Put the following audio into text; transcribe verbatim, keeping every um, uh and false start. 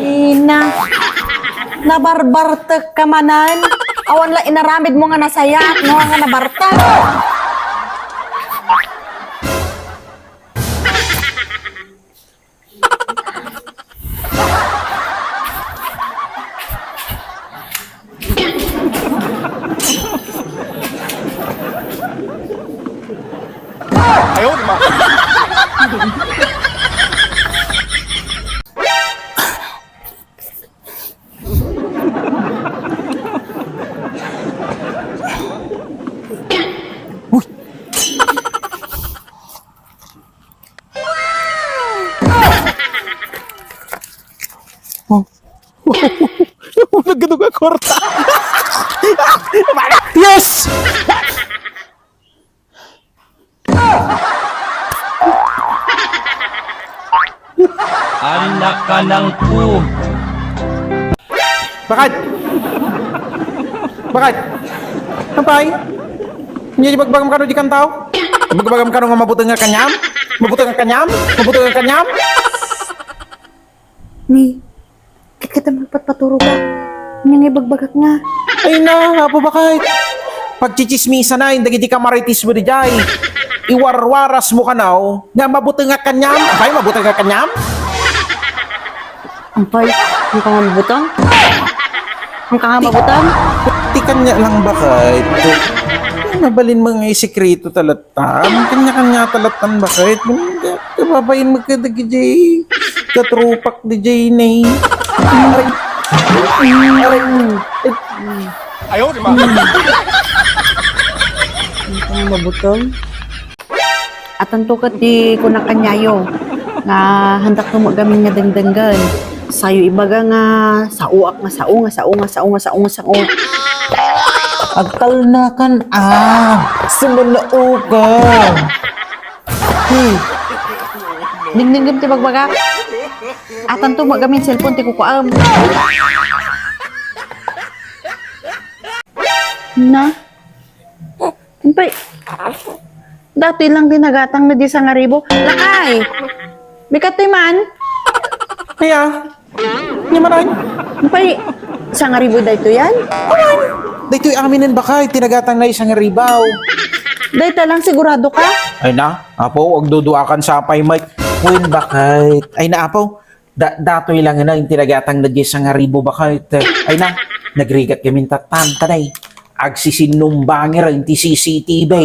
Ina, nabarbartek ka manen. Awan la inaramidmo nga nasayaat, no, nga nabartek. Oh. Nagkadug a kwarta. Yes! Anak ka ng pu- Bakit? Bakit? Apay? Ania ibagbagam kano diay tao? Ibagbagam kano nga mabuteng nga kaniam? Mabuteng nga kaniam? Mabuteng nga kaniam? Ni, ket ket, magpatpaturo ka. Ania nga ibagbagak nga? Ay na, Apo, bakit? Pagtsitsismisanay dagiti kamarites mo diay. Iwarwarasmo kano nga mabuteng nga kaniam. Apay, mabuteng nga kaniam? Apay, ania nga mabuteng? Ania nga mabuteng? Ti kaniak lang, bakit? Mabalinmo nga isekreto talaga. Tan, kaniak-kaniak talaga tan, bakit? Kababain mo kadagiti katropak diay, ne. Aray. Aray. Ayaw, di ba? Ang mabutong. Atanto ket ti kunak kaniayo nga handakto met gamin nga dengdenggen. Sayo ibaga nga saoak nga sao, nga sao, nga sao, nga sao, nga sao. Agtalnakan a, sumanaokan. Hmm. Dingdingem ti bagbagak. Atanto met gamin cellphone ti kukuam. Na? Umpay, datoy lang ti nagatang na di sangaribu. Lakay! Bikatoy man? Aya, ania manen? Umpay, sangaribu daytoy yan? Awan! Daytoy aminen, bakit? Ti nagatang na isangaribu. Dayta lang, sigurado ka? Ay na, Apo, agduduakan sa apay, Mike. Wen, bakit? Ay na, Apo, Da-, datoy lang nga ti nagatang na diay sangaribu, bakit? Ay na, nagrigat kami tattan, kanay. Agsisinnumbangir ti C C T V.